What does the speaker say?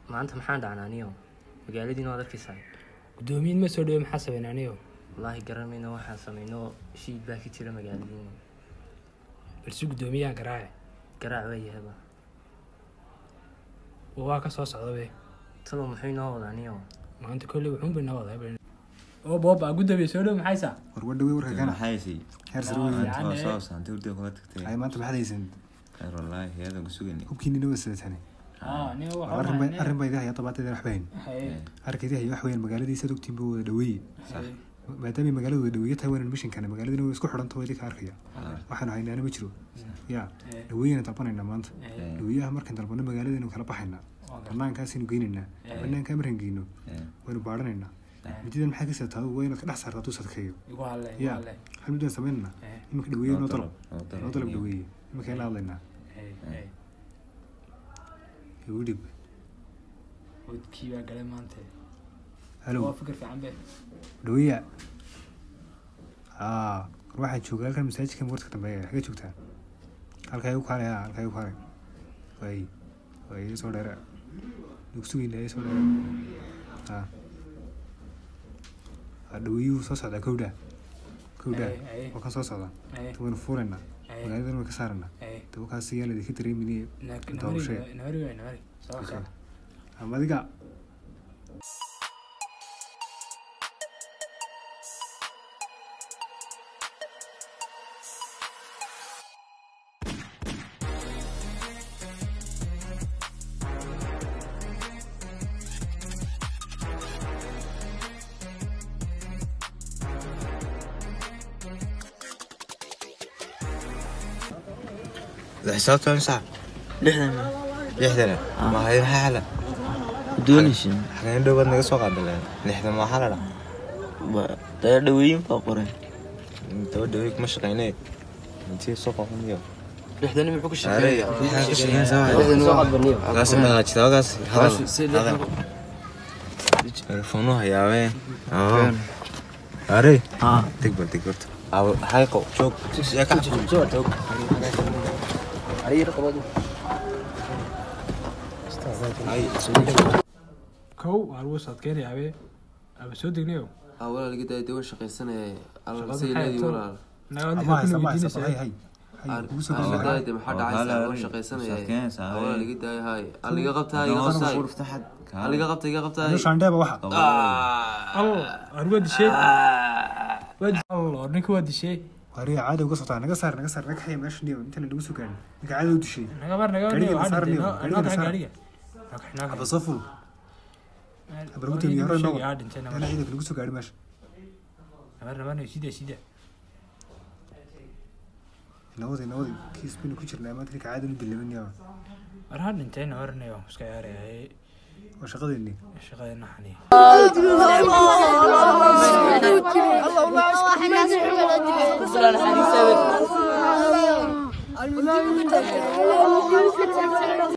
Maanta maxaan dhacnaa niyo? Magaaladiina waad arkaysaa. Guddoomiyin ma soo dhawe, maxaa sameynaa aniyo? Wallaahi garanayno waxaan samayno, shiid baa ka jira magaaladiina. Balse guddoomiyaan garaace. Garaac waa yahaba. Waa ka soo socda be. Talo muxuu inoo wadaa niyo? Maanta kolley wuxuun bay noo wadaa. Oo booba guddoomiye soo dhawe, maxay saa? War wadhawe warka kana. Maxay heer sare weyn. Fiican, soo saantay hurdiga kula tagtay. Ay maanta maxaad haysan? Khayr wallaahi, heedan ku sugaynay. Hubkiinina waa sidatane. Aa niyo. War arrin baa idin haya, tobaataydan waxba hayn. Arrinka idin haya wax weeyaan, magaaladiisa ogtiin buu wada dhaweeye. Maadaamay magaalada wada dhaweeye tahay, waanaan mishinkana magaaladina way isku xidhanta, waa idinka arkaya. Waxaanu haynaana ma jiro ya dhaweeyana dalbanaynaa maanta. Dhaweeyaha markaan dalbano magaaladaynu kala baxaynaa, banaankaasaynu geynaynaa. Banaankaa markaan geyno waynu baadhanaynaa. Mididan maxaa ka sidataa? Waa inaad ka dhex saartaa hadduu sadkeeyo ya. Hal midaan samaynanaa iminka, dhaweeye noo dalab, noo dalab dhaweeye. Iminka la hadlaynaa igu dhib. Wadkii baa galay maanta. Halo. Waa fikir fiican be. Dhaweeya, aa war waxaan joogaa halkan masaajidka warka dambeeya. Xagee joogtaa? Halkaa igu kaalay, haa halkaa igu kaalay. Way way ii soo dheere dugsugiina ii soo dheere. Haa haa, dhaweeyuhu soo socdaa. Kowdha kowdha. Waa kan soo socdaa. Waynu fuulaynaa, magaaladan way ka saaranaa. Dabakaas yaa laydinka dareeminaya doorashay. Namari waay, namari soo soo. Ama adiga. Xisaabta waa imisa? 60. 60 ma hay? Maxaa xala? Doonaysin. Xageen dhow baad naga soo qaadaleen? 60 ma xala dha? Dee dhaweeyin baa qoray. Daba dhawey kuma shaqeynay, intii soo qofniyo. 60 muxuu ka shaqeeyaa? Maxaa ka shaqeynaysaa? Kaas dhaqaajida kaas hadal hadal telefoonu hayaabee. Are deg bal, deg horta. Hayqo joog joog. Kow waa lagu sadkeenayaa be, aba soo degnayo. Walaal iga daaya, dee waan shaqaysanaya. Shaqada Alla maxay sayleedii tahay? Walaal. Ama haysa, ama haysa, hay hay hay kugu soo Iga geli. daaya, dee maxaa dhacaysa? Waan shaqaysanaya. Walaal iga daaya, hay alla iga qabtaa, iga qabtaa, alla iga qabta, iga qabtaa. Anu shaandheeba waxa. Al war waa dishee, waa al war ninka waa dishee. Wariya caada uga socotaa, naga saar, naga saar, naga kaxeeya meesha niyo intaan lagu soo gaarin. Ninka caada u dishay. Naga bar, naga bar. Gaariga Waxaa saar dhintay niyo, noo gaariga saar. gaariga naga. Haba soo ful, haba lagu timiyo hore noo. Yaa dhintay. Intaan ciidanka lagu soo gaarin meesha. Namar namar, sida sida. Nawadi nawadi, kiis baynu ku jirnaa maanta. Ninka caada u dilaban yaa. War ha dhintay, namar niyo iska ciyaaraya. Waa shaqadeennii. Shaqadeena xani.